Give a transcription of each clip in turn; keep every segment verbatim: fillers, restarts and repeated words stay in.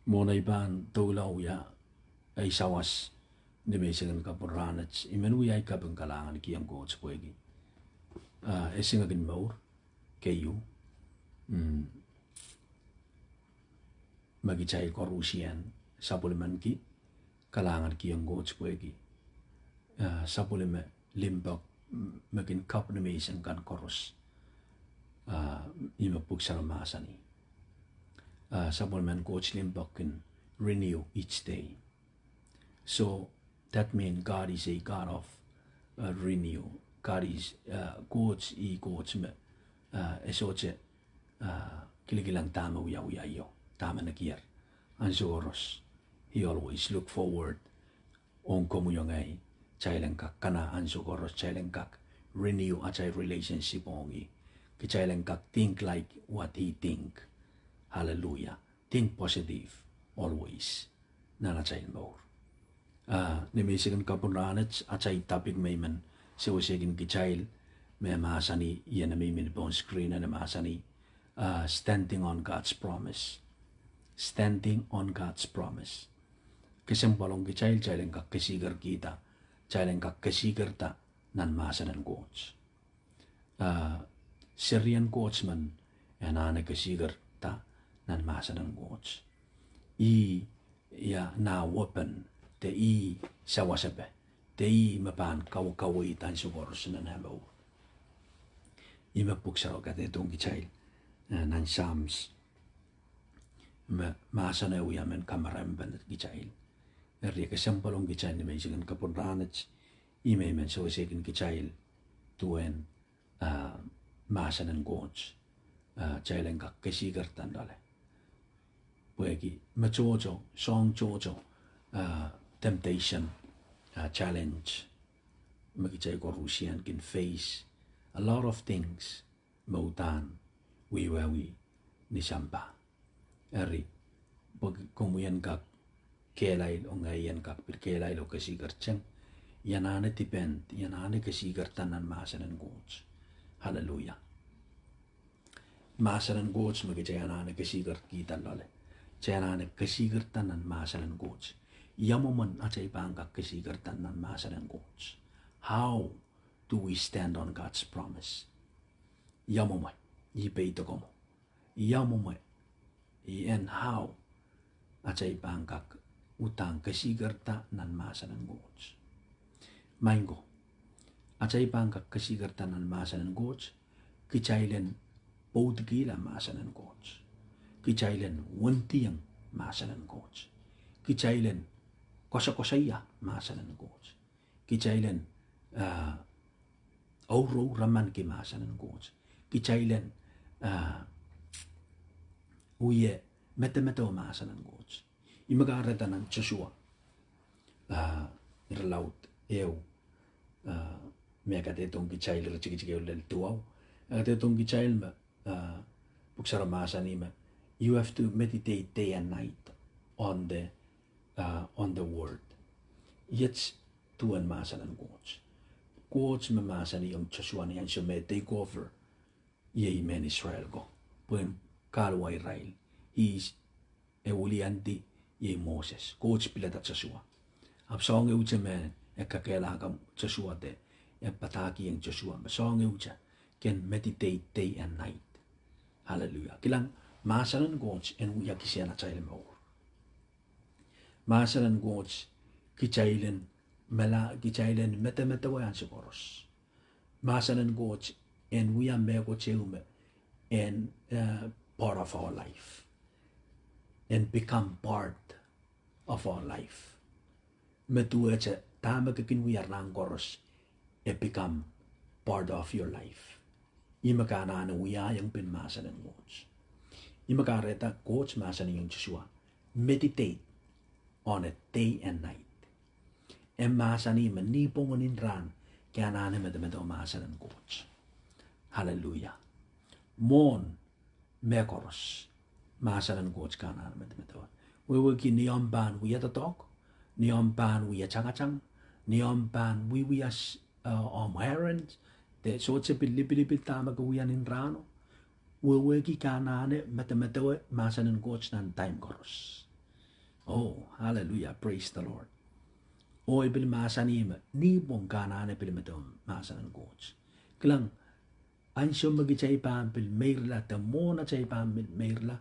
Mwohn ei pahn doula wia ei sawas ni menseng en kapwung rahnwet, I men wia ei kaping kalahngan kihong Koht pwehki, ah, e singekin mour, keieu, mm, me kitail koaruhsie sapwellimaniki, kalahngan kihong Koht pwehki, ah, sapwellime limpoak, mm, me kin kapw ni menseng kan koaros. Ah, ih me Pwuhk Sarawi mahsanih. Ah, sapwellimen Koht limpoak kin renew each day. So, that mean God is a God of, uh, renew. God is, uh, Koht ih Koht me, uh, e sohte, uh, kilikilang dahme wiawia io, dahme nekier. Ansou koaros, He always look forward ong komwi oh ngehi, kitail en kak kana ansou koaros, kitail en kak renew atail relationship ong ih. Kitail en kak think like what he think. Hallelujah. Think positive always nan atail mour. Ah, ni menseng en kapwung rahnwet, atail topic me I men sewesehkin kitail, me mahsanih, ih me mihmi pohn screen, e mahsanih, ah, Standing on God's Promise. Standing on God's Promise. Kesempwal ong kitail, kitail en kak kesikerkihda, kitail en kak kesikerda nan mahsen en Koht. Ah, serien Koht men e anahne kesikerda nan mahsen en Koht. Ih, ia, nah weapon, de ih sawasepe, de ih me pahn kawekaweid ansou koaros nan eh mour. Ih me Pwuhk Sarawi kadehdehiong kitail, eh, nan Psalms, me mahsen e wia mehn kamaraimpene kitail. Eri kesempwal ong kitail ni menseng en kapwung rahnwet, ih me I men sewesehkin kitail duwen, ah, mahsen en Koht, ah, kitail en kak kesikerda loale. Pwehki me tohto, soahng tohto, ah, temptation, ah, challenge, me kitail koaruhsie kin face a lot of things me uhdahn wiwiawi ni sampah. Eri, pwe komwi en kak kehlail oh ngehi en kak pil kehlail oh kesikerteng, I anahne depend, I anahne kesikerda nan mahsen en Koht. Hallelujah. Mahsen en Koht me kitail anahne kesikerkihda loale. Kitail anahne kesikerda nan mahsen en Koht. Ia mwomwen atail pahn kak kesikerda nan mahsen en Koht? How do we stand on God's promise? Ia mwomwe, ih peidek mwo, ia mwomwe, ih en how atail pahn kak uhdahn kesikerda nan mahsen en Koht? Maing ko, atail pahn kak kesikerda nan mahsen en Koht, kitail en pwoudikihla mahsen en Koht. Kitail en wendiong mahsen en Koht. Kitail en koasokoasoia mahsen en Koht. Kitail en, ah, ourour emen ki mahsen en Koht. Kitail en, ah, wie medemedewe mahsen en Koht. Ih me kahrehda nan Sosua, ah, irelaud ehu, ah, me kadehdehiong kitail, iretikitik ehu lel duwau, e kadehdehiong kitail me, ah, Pwuhk Sarawi mahsanih me, you have to meditate day and night on the, ah, on the word. Iet duwen mahsen en Koht. Koht me mahsanihong Sosua ni ansou me take over iei mehn Israel ko, pwehn kahluwa irail. Ih, e wiliandi iei Moses. Koht pilada Sosua. Ahpw soahng ehute me e kakehlaka Sosua de, e padahkihong Sosua me soahng ehute, ken meditate day and night. Hallelujah. Kilang, mahsen en Koht en wia kisehn atail mour. Mahsen en Koht kitail en mela, kitail en medemedewe ansou koaros. Mahsen en Koht en wia mehkot ehu me en, eh, part of our life. En become part of our life. Me duwehte dahme ke kin wia rahn koaros, e become part of your life. Ih me ke anahne wiahiong pil mahsen en Koht. Ih me kahrehda Koht mahsanihong Sosua, meditate on it day and night. E mahsanih me ni pwungen ni rahn ke anahne medemedewe mahsen en Koht. Hallelujah. Mwohn mehkoaros, mahsen en Koht ke anahne medemedewe. Wehwehki ni omw pahn wia doadoahk, ni omw pahn wia tangatang, ni omw pahn wiewia, eh, omw errand, de sohte pil lipilipil dahme ke wia ni rahno. Wehwehki ke anahne medemedewe mahsen en Koht nan time koaros. Oh, hallelujah, praise the Lord. Oh, I pil mahsanih me, ni pwong ke anahne pil medewe mahsen en Koht. Kilang, ansou me kitail pahn pil meirla, de mwohn atail pahn pil meirla,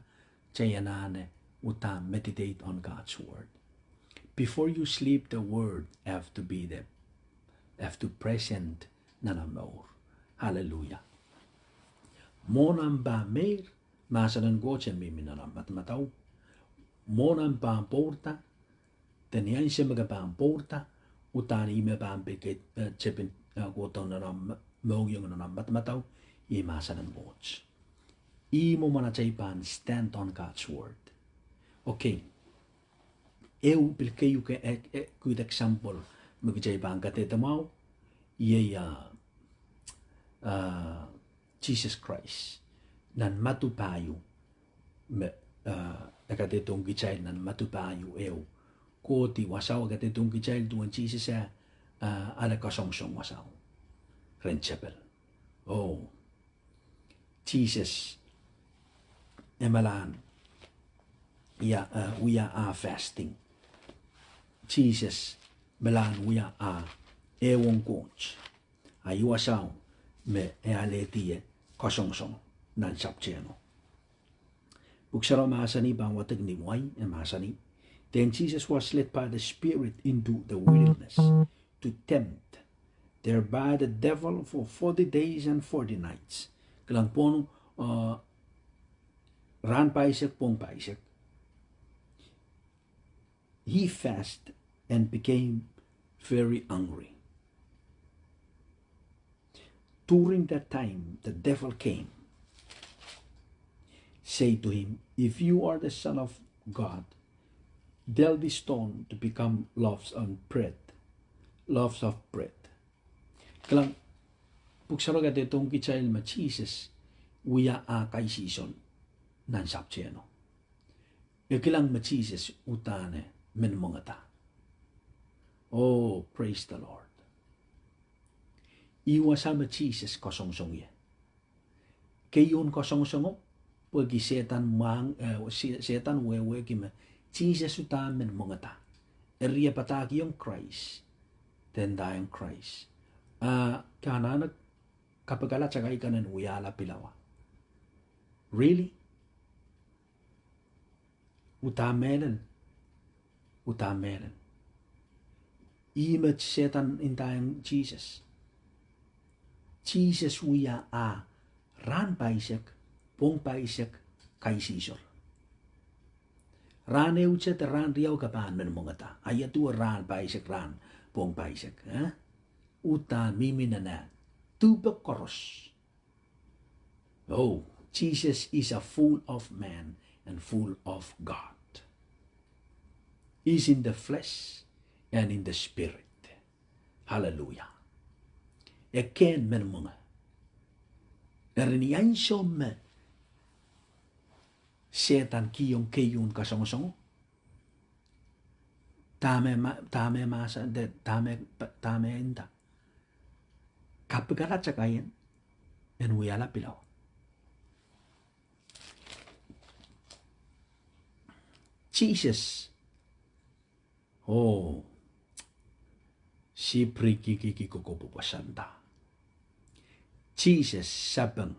kitail anahne uhdahn meditate on God's word. Before you sleep, the word have to be there, have to present nan omw mour. Hallelujah. Mwohn omw pahn meir, mahsen en Koht en mihmi nan omw madamadau. Mwohn omw pahn pwourda, de ni ansou me ke pahn pwourda, uhdahn ih me pahn pil ke, eh, tepin, eh, kohdohng nan omw mohngiong, nan omw madamadau, ih mahsen en Koht. Ih mwomwen atail pahn stand on God's word. Okay. Ehu pil keieu ke, eh, eh, good example me kitail pahn kadehde mwahu, iei, ah, ah, Sises Krais. Nan Madiu pahieu, me, ah, e kadehdehiong kitail nan Madiu pahieu ehu. Kohdi wasao e kadehdehiong kitail duwen Sises eh, ah, ale kasongosong wasao rehn tepel. Oh, Sises e malahn, ia, eh, wia ah fasting. Sises malahn wia ah ehuong Koht. A ih wasao me e alehdi eh kasongosong nan sapwtehno. Pwuhk Sarawi mahsanih, pahn wadek ni wai, e mahsanih, Then Jesus was led by the Spirit into the wilderness to tempt there by the devil for forty days and forty nights. Kilang pohn, uh, rahn pahisek, pwong pahisek. He fasted and became very hungry. During that time, the devil came, say to him, If you are the Son of God, tell this stone to become loaves of bread, loaves of bread. Kilang, Pwuhk Sarawi kadehdehiong kitail me Sises wia ah kaisihsol nan sapwtehno. E kilang me Sises uhdahn men mwengeda. Oh, praise the Lord. Ih wasa me Sises kasongosong ie. Keieun kasongosongo, pwehki Sehdan mwahng, eh, Se-, Sehdan wehwehki me Sises uhdahn men mwengeda. Eri e padahkihong Krais, de ndaiong Krais, ah, ke anahne kapikala takai kan en wiahla pilawa. Really? Uhdahn mehlel. Uhdahn mehlel. Ih me Sehdan ndaiong Sises. Sises wia ah rahn pahisek, pwong pahisek, kaisihsol. Rahn ehu te de rahn riau ke pahn men mwengeda. A ia duwe rahn pahisek, rahn pwong pahisek, eh? Uhdahn mihmi nan ah duhpek koaros. Oh, Jesus is a full of man and full of God. He's in the flesh and in the spirit. Hallelujah. E kehn men mwenge. Eri ni ansou me Sehdan kihong keieun kasongosongo, dahme ma-, dahme mahsa-, de-, dahme, dahme e nda? Kapikala takai en wiahla pilawa. Sises, oh, siprikikiki kokopwopwosanda. Sises sapeng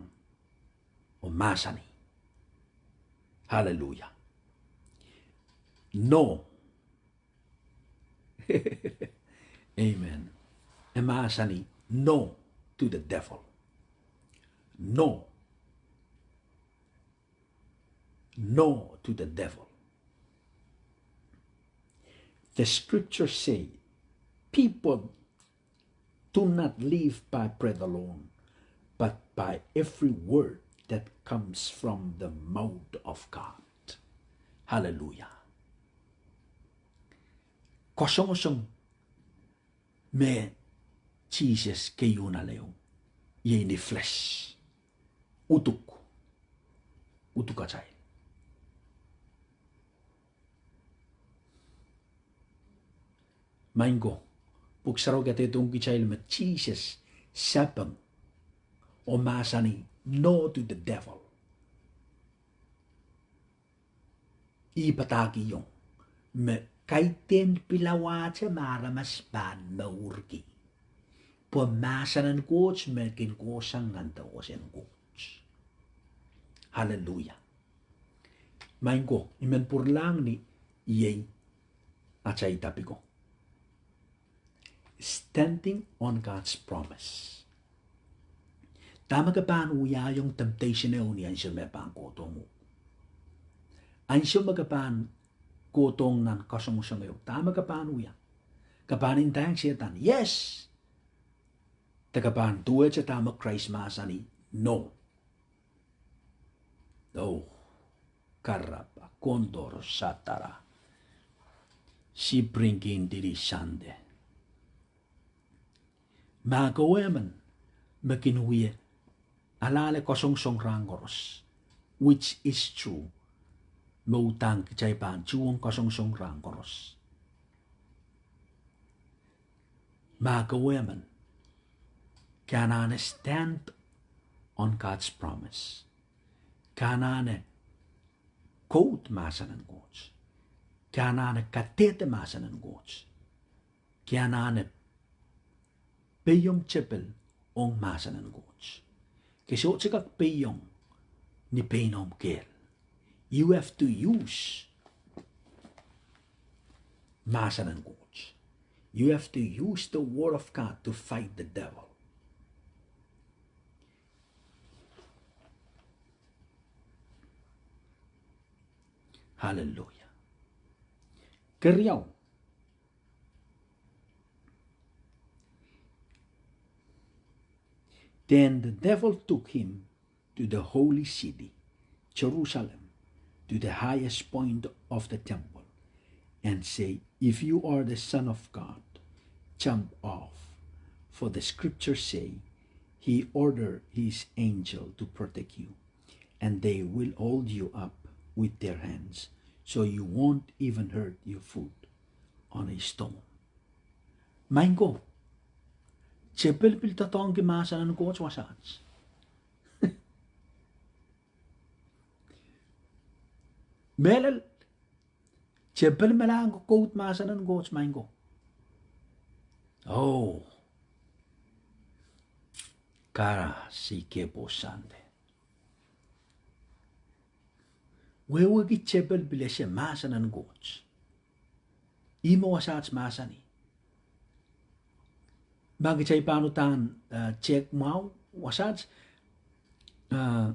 oh mahsanih. Hallelujah. No. Amen. E mahsanih no to the devil. No. No to the devil. The scriptures say, people do not live by bread alone, but by every word that comes from the mouth of God. Hallelujah. Kasongosong me Sises keieun ale ehu, iei ni flesh. Uduk. Uduk atail. Maing ko, Pwuhk Sarawi kadehdehiong kitail me Sises sapeng oh mahsanih no to the devil. Ih padahkihong me kaidehn pilawahte me aramas pahn mourki. Pwe mahsen en Koht me kin kohsang nan dewesen Koht. Aleluia. Maing ko, I men pwuralahng ni iei atail topic ko. Standing on God's promise. Dahme ke pahn wiahiong temptation ehu ni ansou me pahn kohdohng uhk? Ansou me ke pahn kohdohng nan kasongosong ehu, dahme ke pahn wia? Ke pahn ndahng Sehdan, yes! De ke pahn duwehte dahme Krais mahsanih, no. Oh, karapa, kondoro satara, sipringkin didi sante. Ma ke emen me kin wie alehdi kasongosong rahn koaros, which is true, me uhdahn kitail pahn tuhwong kasongosong rahn koaros. Ma ke emen, ke anahne stand on God's promise. Ke anahne quote mahsen en Koht. Ke anahne kadehde mahsen en Koht. Ke anahne peiong tepil ong mahsen en Koht. Ke sohte kak peiong ni pein omw kehl. You have to use mahsen en Koht. You have to use the word of God to fight the devil. Hallelujah. Keriau. Then the devil took him to the holy city, Jerusalem, to the highest point of the temple, and said, if you are the Son of God, jump off, for the scriptures say, he ordered his angel to protect you, and they will hold you up with their hands, so you won't even hurt your foot on a stone. Maing ko, tepil pil doadoahngki mahsen en Koht wasaht. Mehlel, tepil me lahng kokoud mahsen en Koht, maing ko. Oh, kara si kepo sante. Wehwehki tepil pil ese mahsen en Koht. Ihme wasaht mahsanih. Ma kitail pahn uhdahn, eh, tehk mwahu, wasaht, eh,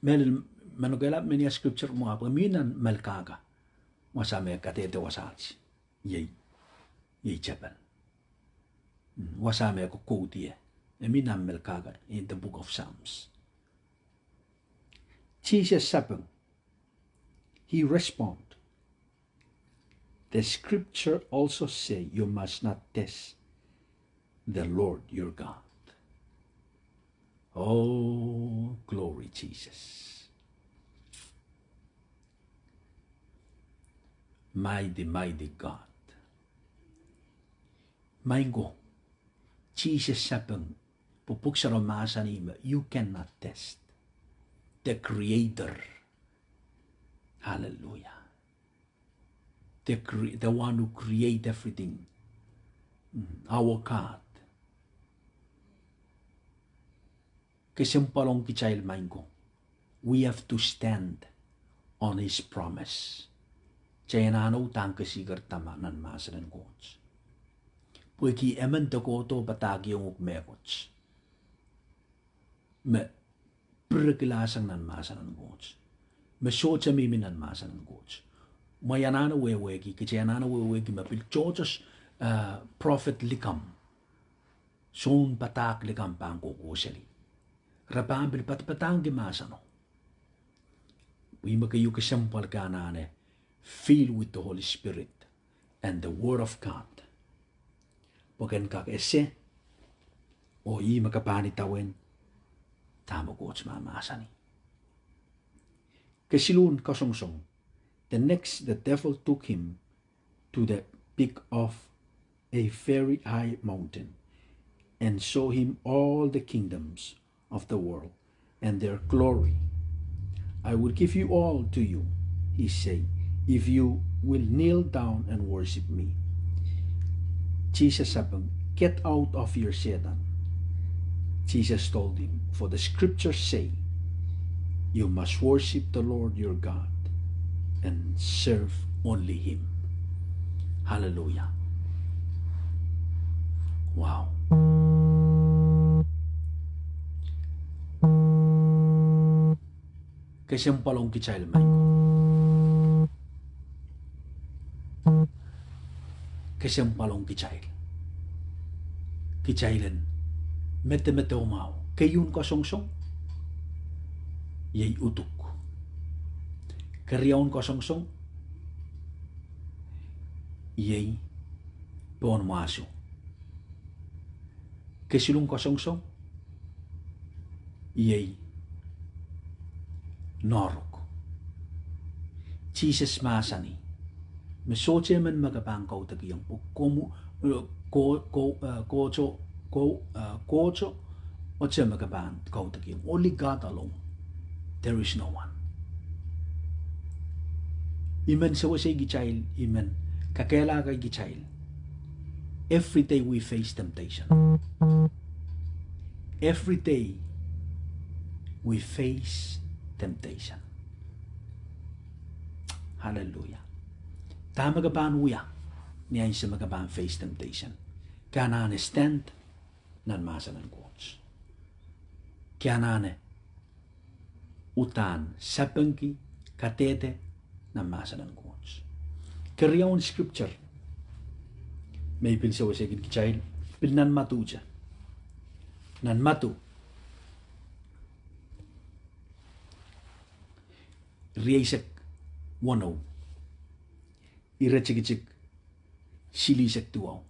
mehlel, manokehla mehnia scripture mwahu pwe mi nan Melkahka. Wasa me kadehde wasaht. Iei, iei tepil. Mm, wasa me kokoud ie. E mi nan Melkahka, in the book of Psalms. Sises sapeng, he respond, the scripture also say you must not test the Lord your God. Oh, glory Jesus. Mighty, mighty God. Maing ko, Sises sapeng, pwe pwuhk sarawio mahsanih me you cannot test the Creator. Hallelujah. The cre-, the one who create everything. Mm, our God. Kesempwal ong kitail, maing ko. We have to stand on his promise. Kitail anahne uhdahn kesikerda ma-, nan mahsen en Koht. Pwehki emen de kohdo padahkihong uhk mehkot me pirikilahsang nan mahsen en Koht, me sohte mihmi nan mahsen en Koht. Ma I anahne wehwehki, kitail anahne wehwehki me pil tohtohs, eh, prophet likamw, sounpadahk likamw pahn kohkohseli. Re pahn pil padapadahngki mahseno. Ihme keieu kesempwal ke anahne fill with the Holy Spirit and the Word of God, pwe ken kak ese, oh ihme ke pahn idawehn dahme Koht mahmahsanih. Kesiluhn kasongosong. The next, the devil took him to the peak of a very high mountain and show him all the kingdoms of the world and their glory. I will give you all to you, he said, if you will kneel down and worship me. Sises sapeng, get out of here, Satan. Jesus told him, for the scriptures say, you must worship the Lord your God and serve only him. Hallelujah. Wow. Kesempwal ong kitail, maing ko. Kesempwal ong kitail. Kitail en medemedewe mwahu. Keieun kasongosong, iei uduk. Keriaun kasongosong, iei pohnmwahso. Kesiluh kasongosong, iei noahrok. Sises mahsanih, me sohte emen me ke pahn kaudokiong, pwe ko, ko, ko, eh, kohto, ko, eh, kohto, ohte me ke pahn kaudokiong. Only God alone. There is no one. I men sewesei kitail, I men kakehlaka kitail. Every day we face temptation. Every day we face temptation. Hallelujah. Dahme ke pahn wia ni ansou me ke pahn face temptation? Ke anahne stand nan mahsen en Koht. Ke anahne uhdahn sapengki, kadehde nan mahsen en Koht. Keriaun scripture me I pil seweseikin kitail, pil nan Madiu te. Nan Madiu rieisek weneu, iretikitik silihsek duwau.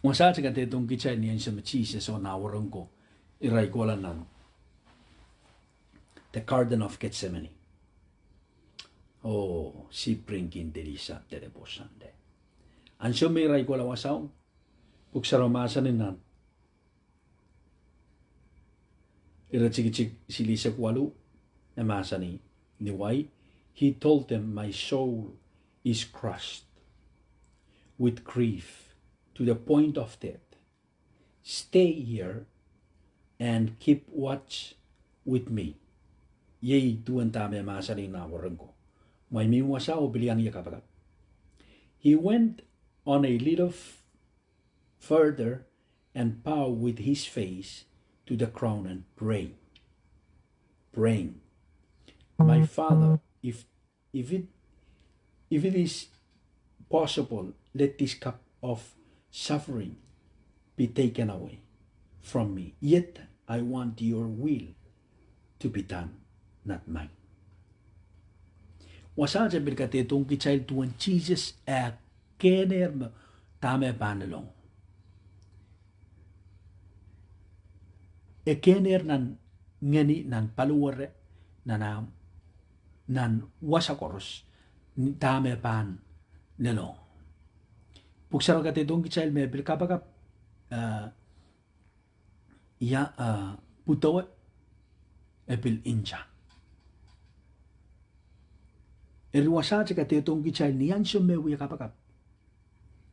Wasaht e kadehdehiong kitail ni ansou me Sises oh nah wahnpoaron ko irail kohla nan the Garden of Gethsemane. Oh, sihpw ringkin delisat delepwohsang de. Ansou me irail kohla wasao, Pwuhk Sarawi mahsanih nan iretikitik silihsek waluh, e mahsanih, ni wai, he told them, my soul is crushed with grief to the point of death. Stay here and keep watch with me. Iei duwen dahme e mahsanih nah wahnpoaron ko. Mwein mie wasao, pil iang ie kapakap. He went on a little f-, further and bowed with his face to the ground and praying, praying, my Father, if, if it, if it is possible, let this cup of suffering be taken away from me. Yet I want your will to be done, not mine. Wasaht e pil kadehdehiong kitail duwen Sises e kehnehr me dahme pahn lelohng. E kehnehr nan ngeni, nan paliwere, nan ahmw, nan wasa koaros, dahme pahn lelohng. Pwuhk Sarawi kadehdehiong kitail me pil kapakap, eh, ia, eh, pwudowe, e pil nta. Eri wasaht e kadehdehiong kitail ni ansou me wia kapakap.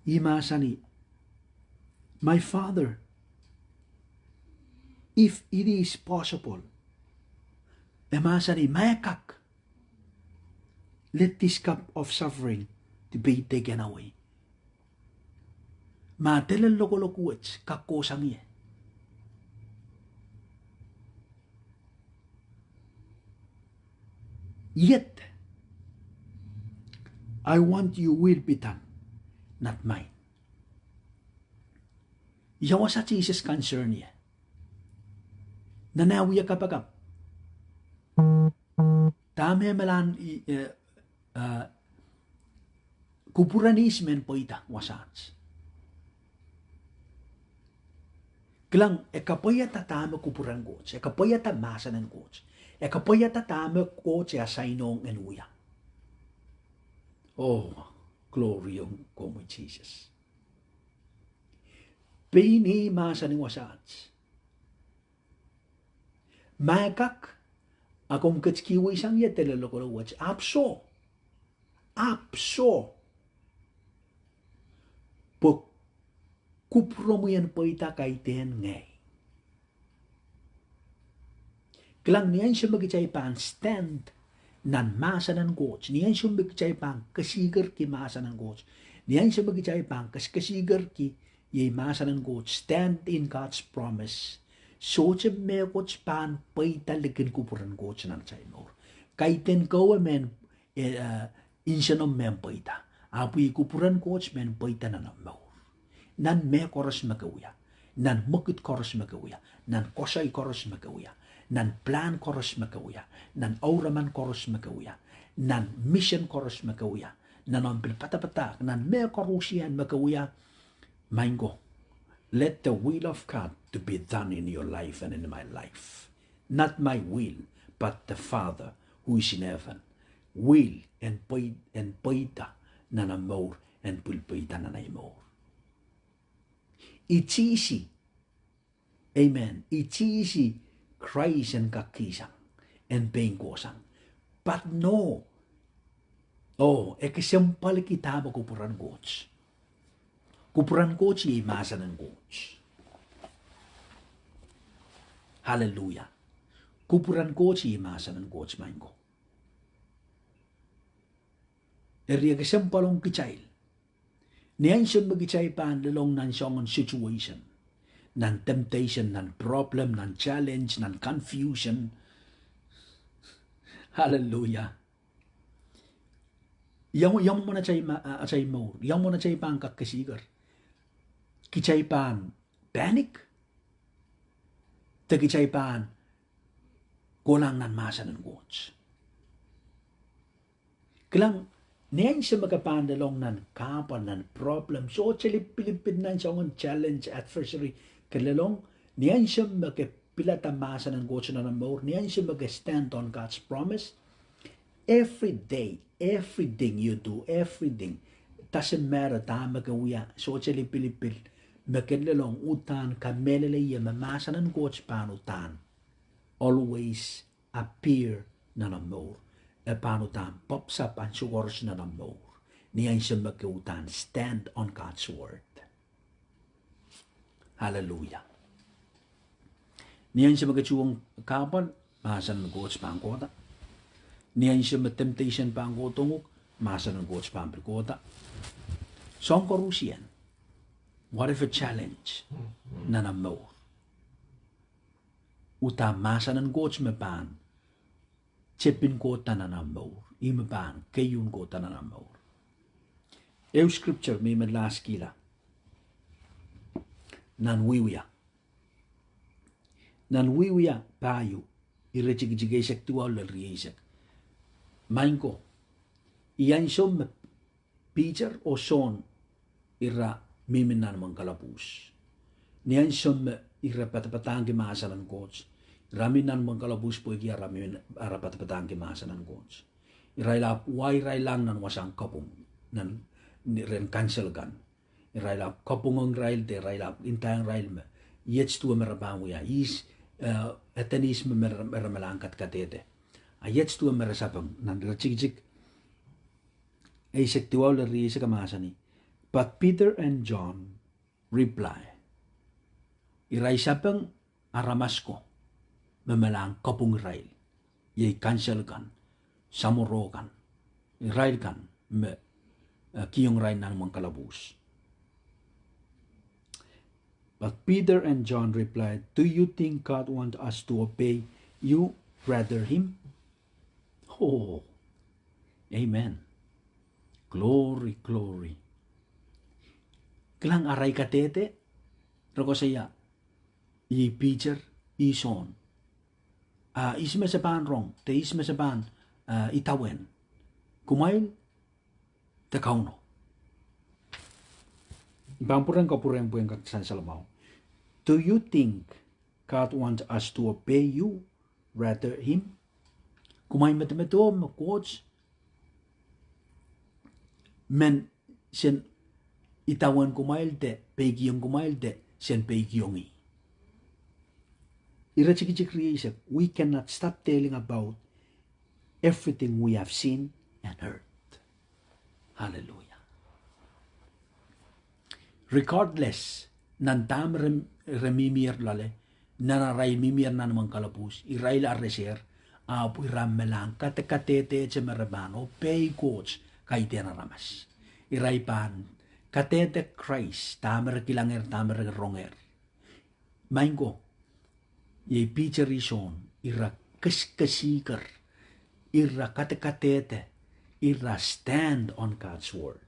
E mahsanih, my Father, if it is possible, e mahsanih, ma e kak, let this cup of suffering to be taken away. Ma dele lokolok wet kak kohsang ie. Yet I want your will be done, not mine. Ia wasa Sises concern ie? Nan eh wia kapakap, dahme e malahn, eh, kupwuren ihs men pweida wasaht? Kilang, e kapwaiada dahme kupwuren Koht, e kapwaiada mahsen en Koht, e kapwaiada dahme Koht e assignohng en wia. Oh, glory ong komwi Sises. Pein ih mahsanih wasaht, ma e kak, a komw ketikihweisang ie dele lokolok wet, ahpw soh. Ahpw soh, pwe kupwuromwi en pweida kaidehn ngehi. Kilang, ni ansou me kitail pahn stand nan mahsen en Koht, ni ansou me kitail pahn kesikerki mahsen en Koht, ni ansou me kitail pahn kes- kesikerki iei mahsen en Koht, stand in God's promise, sohte mehkot pahn pweida likin kupwuren Koht nan atail mour. Kaidehn kowe mehn, eh, nsenomw mehn pweida, ahpw iei kupwuren Koht mehn pweida nan omw mour. Nan mehkoaros me ke wia, nan mwekid koaros me ke wia, nan koasoi koaros me ke wia, nan pilahn koaros me ke wia, nan ouraman koaros me ke wia, nan misin koaros me ke wia, nan omw pil padapadahk, nan mehkoaros ian me ke wia, maing ko, let the will of God to be done in your life and in my life. Not my will, but the Father who is in heaven will en pwei- en pweida nan omw mour, en pil pweida nan ei mour. Itihsi, amen, itihsi Krais en kak kihsang, en pein kohsang. But no, oh, e kesempwalki dahme kupwuren Koht. Kupwuren Koht iei mahsen en Koht. Aleluia. Kupwuren Koht iei mahsen en Koht, maing ko. Eri e kesempwal ong kitail. Ni ansou me kitail pahn lelohng nan soangen situation, nan temptation, nan problem, nan challenge, nan confusion. Aleluia. Ia, ia mwomwen atail ma- atail mour, ia mwomwen atail pahn kak kesiker? Kitail pahn panic, de kitail pahn kohlahng nan mahsen en Koht? Kilang, ni ansou me ke pahn lelohng nan kahpwal, nan problem, sohte lipilipil nan soangen challenge, adversary ke lelohng, ni ansou me ke pilada mahsen en Koht nan omw mour, ni ansou me ke stand on God's promise, every day, everything you do, everything, doesn't matter dahme ke wia, sohte lipilipil, me ke lelohng, uhdahn kamehlele ie me mahsen en Koht pahn uhdahn always appear nan omw mour. E pahn uhdahn pops up ansou koaros nan omw mour, ni ansou me ke uhdahn stand on God's word. Aleluia. Ni ansou me ke tuhwong kahpwal, mahsen en Koht pahn kohda. Ni ansou me temptation pahn kohdohng uhk, mahsen en Koht pahn pil kohda. Soahng koaros ian, whatever challenge nan omw mour, uhdahn mahsen en Koht me pahn tepin kohda nan omw mour, ih me pahn keieun kohda nan omw mour. Ehu scripture me I men lahskihla, nan Wiewia, nan Wiewia pahieu, iretikitik eisek duwau lel rieisek. Maing ko, ni ansou me Piter oh Sohn ira mihmi nan imwen kalapwuhs, ni ansou me ira padapadahngki mahsen en Koht, ira mih nan imwen kalapwuhs pwehki ara mih- ara padapadahngki mahsen en Koht. Irail ahpw wa irail lahng nan wasahn kapwung, nan, rehn kansel kan. Irail ahpw kapwungong irail de irail ahpw ndaiong irail me iet duwe me re pahn wia, ihs, eh, eden ihs me me re- me re malahn kadkadehde. A iet duwe me re sapeng, nan iretikitik eisek duwau lel rieisek e mahsanih, But Peter and John reply. Irail sapeng aramas ko me malahn kapwung irail, iei kansel kan, samworo kan, irail kan me, eh, kihong irail nan imwen kalapwuhs. But Peter and John replied, Do you think God want us to obey you rather him? Oh, amen. Glory, glory. Kilang, arail kadehde, re koasoia, ih Piter, ih Sohn. Ah, ihs me se pahn rong, de ihs me se pahn, ah, idawehn, kumwail de Kauno? I pahn pwurehng kapwurehng pwehn kak sansalamwahu. Do you think God want us to obey you rather him? Kumwail medemedewe me Koht men sen idawehn kumwail de peikiong kumwail de sen peikiong ih? Iretikitik rieisek, we cannot stop telling about everything we have seen and heard. Hallelujah. Regardless, nan dahme re, re mihmier loale, nan arail mihmier nanmwen kalapwuhs, irail aresehr, ahpw ira me lahng kadkadehdehte me re pahn obey Koht kaidehn aramas. Irail pahn kadehde Krais, dahme re kilanger, dahme re ronger. Maing ko, iei Piter oh Sohn, ira kesikesiker, ira kadkadehde, ira stand on God's word.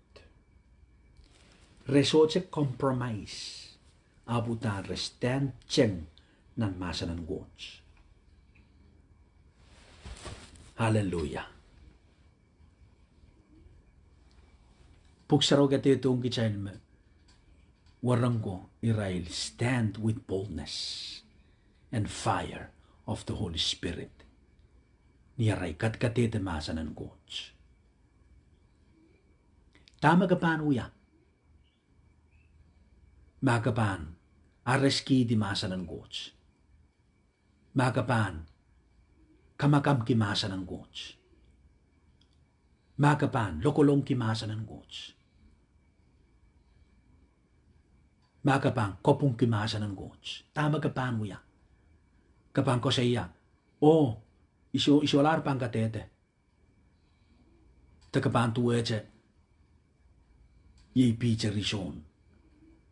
Re sohte compromise, ahpw uhdahn re stand teng nan mahsen en Koht. Hallelujah. Pwuhk Sarawi kadehdehiong kitail me, wahnpoaron ko irail stand with boldness and fire of the Holy Spirit. Ni arail kadkadehde mahsen en Koht. Dahme ke pahn wia ma ke pahn areskihdi mahsen en Koht? Ma ke pahn kamakamki mahsen en Koht? Ma ke pahn lokolongki mahsen en Koht? Ma ke pahn kapwungki mahsen en Koht? Dahme ke pahn wia? Ke pahn koasoia, oh, I solahr pahn kadehde. De ke pahn duwehte, iei Piter oh Sohn,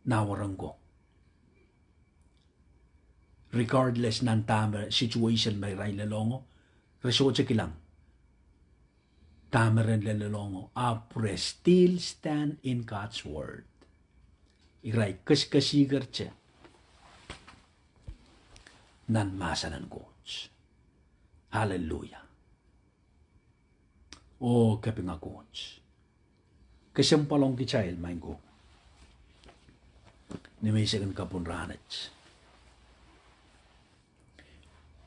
nan wahnpoaron ko. Regardless nan dahme situation me irail lelohngo, re sohte kilang dahme re lelohngo, ahpw re still stand in God's word. Irail kesikesiker te nan mahsen en Koht. Hallelujah. Oh, kapinga Koht. Kesempwal ong kitail, maing ko, ni menseng en kapwung rahnwet.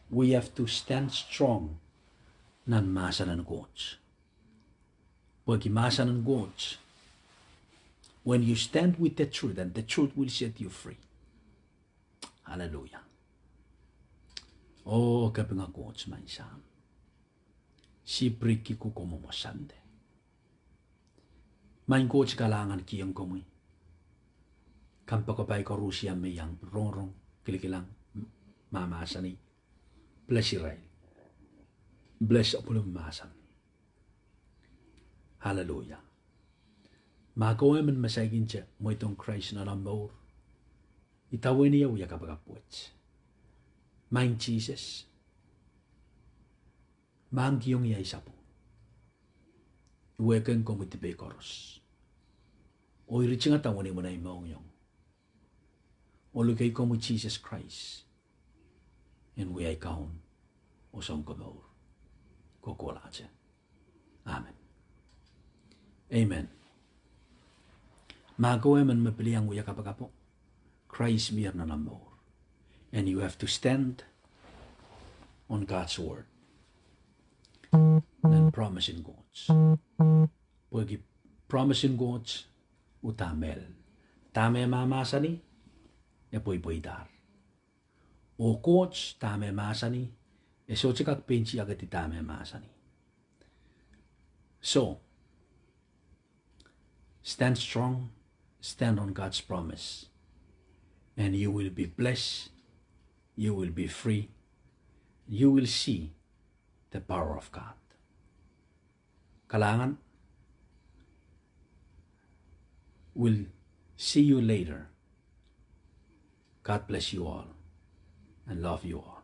We have to stand strong nan mahsen en Koht. Pwehki mahsen en Koht, when you stand with the truth, and the truth will set you free. Hallelujah. Oh, kapinga Koht, maing Sahm. Sipiriki ko mwomwohsande. Maing Koht, kalahngan kihong komwi kompoakepahi koaros me iang rongorong, kilikilang, mahmahsanih. Bless irail. Bless apwal mahsen. Hallelujah. Ma ke emen me saikinte mweidohng Krais nan omw mour, idawehn ie wia kapakap wet. Maing Sises, mahkikihong ie ahi sapwung. I wehkehng komwi dipei koaros, oh I ritingada wenihmw en ahi mohngiong, oh luke komwi Sises Krais en wia ahi Kaun oh Sounkomour kohkohlahte. Amen. Amen. Ma ke emen me pil iang wia kapakapo, Krais mie nan omw mour. And you have to stand on God's word. Nan promise en Koht. Pwehki promise en Koht uhdahn mehlel. Dahme e mahmahsanih, e pweipweidahr. Oh Koht dahme e mahsanih, e sohte kak pein tiakedi dahme e mahsanih. So, stand strong, stand on God's promise, and you will be blessed, you will be free, you will see the power of God. Kalahngan, we'll see you later. God bless you all and love you all.